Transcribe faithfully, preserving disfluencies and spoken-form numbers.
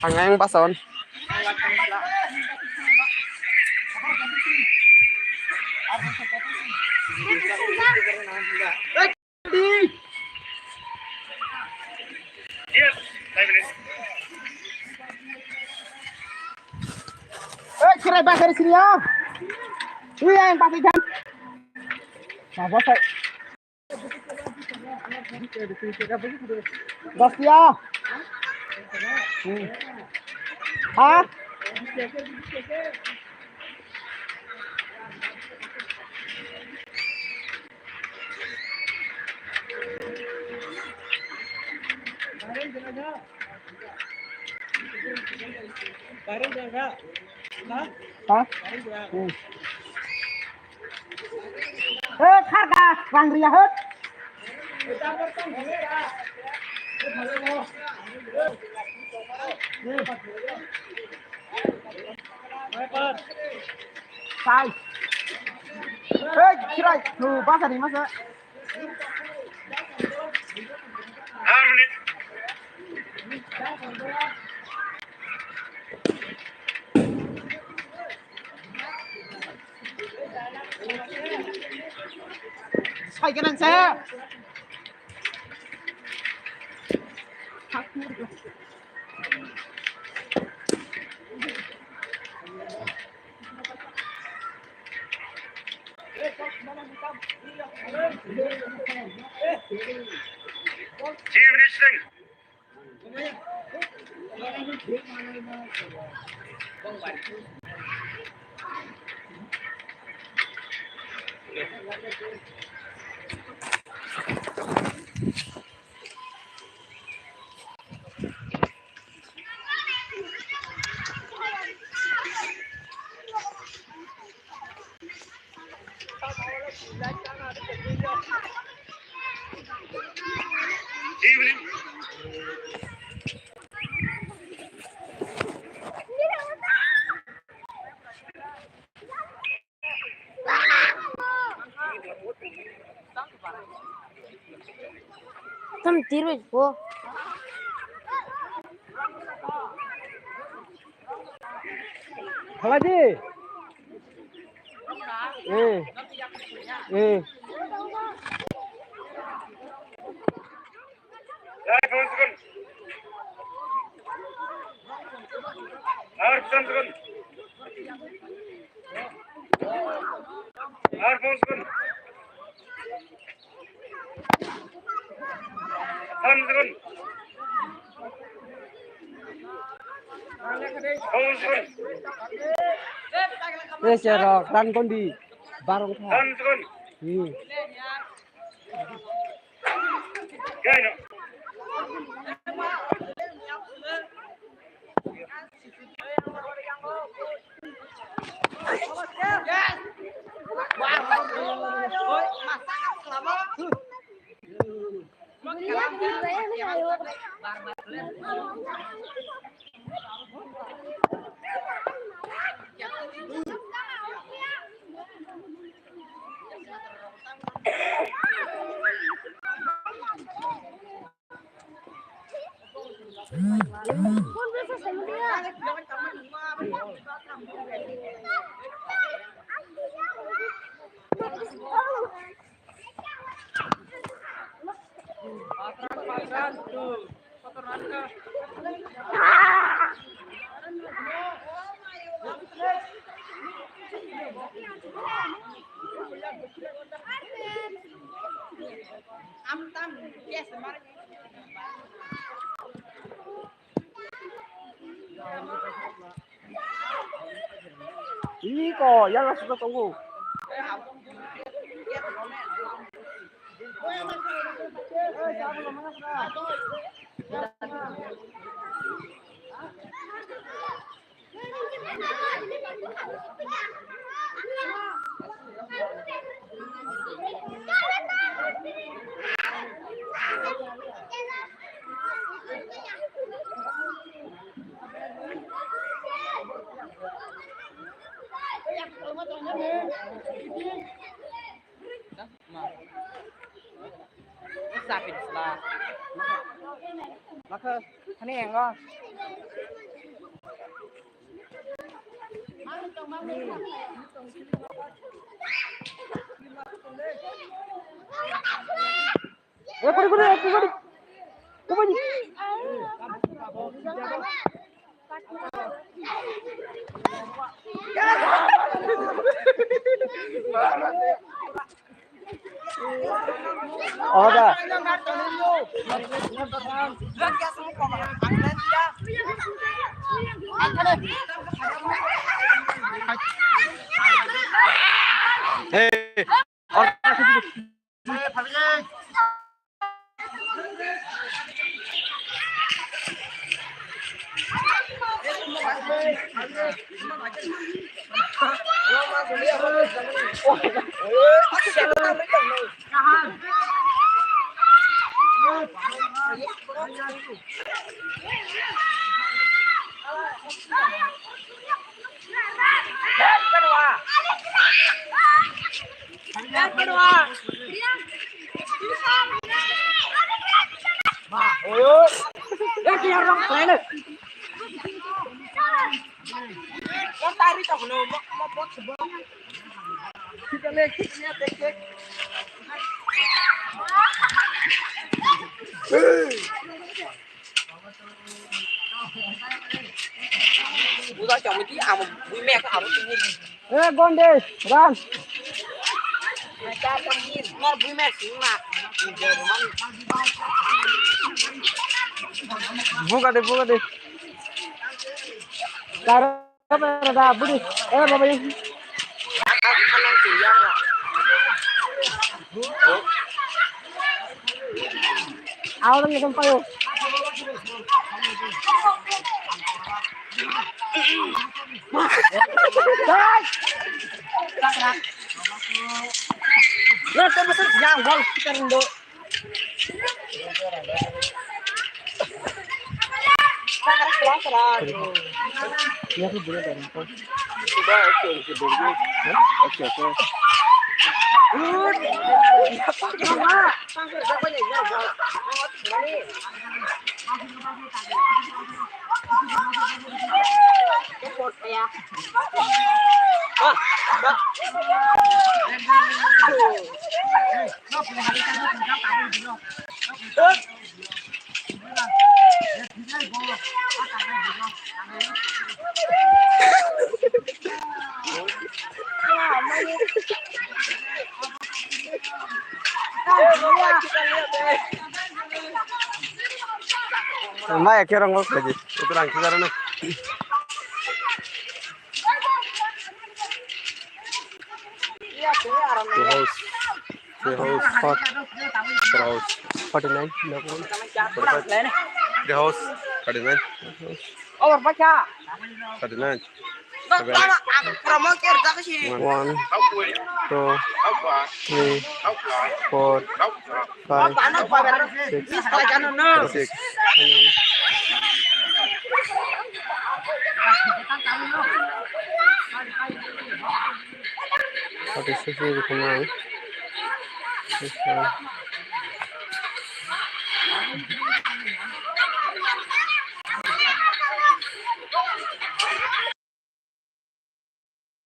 Ang ayang bason. Hey, kirai bakar sini ya. Iya yang pakai jam. Nah, bos. Bastia. Hmm. Ha? Ha? Hmm. Hei, kharga, rang ria, hei. Sai. Hei, kirai, tu basa ri masa. Sai ganang sa. Team Wrestling. Evening. Tam tirwis po. Haladi. Eh. Eh. Ar phongsukun. Ar phongsukun. Phongsukun. Phongsukun. Eh, serok, rang kondi. Barong kha. Phongsukun. Hmm. Iko, yang asuka tunggu. Maka, hani engo. Oda. Hey. Budak yang mesti ama bui mek harus ini. Eh, Gondes, Ran. Ngar bui mek sih mah. Buka deh, buka deh. Kar- Apa da budi? Eh, baba ini. Awal ni kan payo. Guys. Lo te masuk yang bol kita rindu. Mai akhir orang kok lagi. Itu orang kita nih. Three house, three house, hot, three house, forty-nine, no problem. Forty-five. Three house, forty-nine. Over bacha. Forty-nine. Seven. One, two, three, four, five, six, six. Forty-six ni rwkhe nai.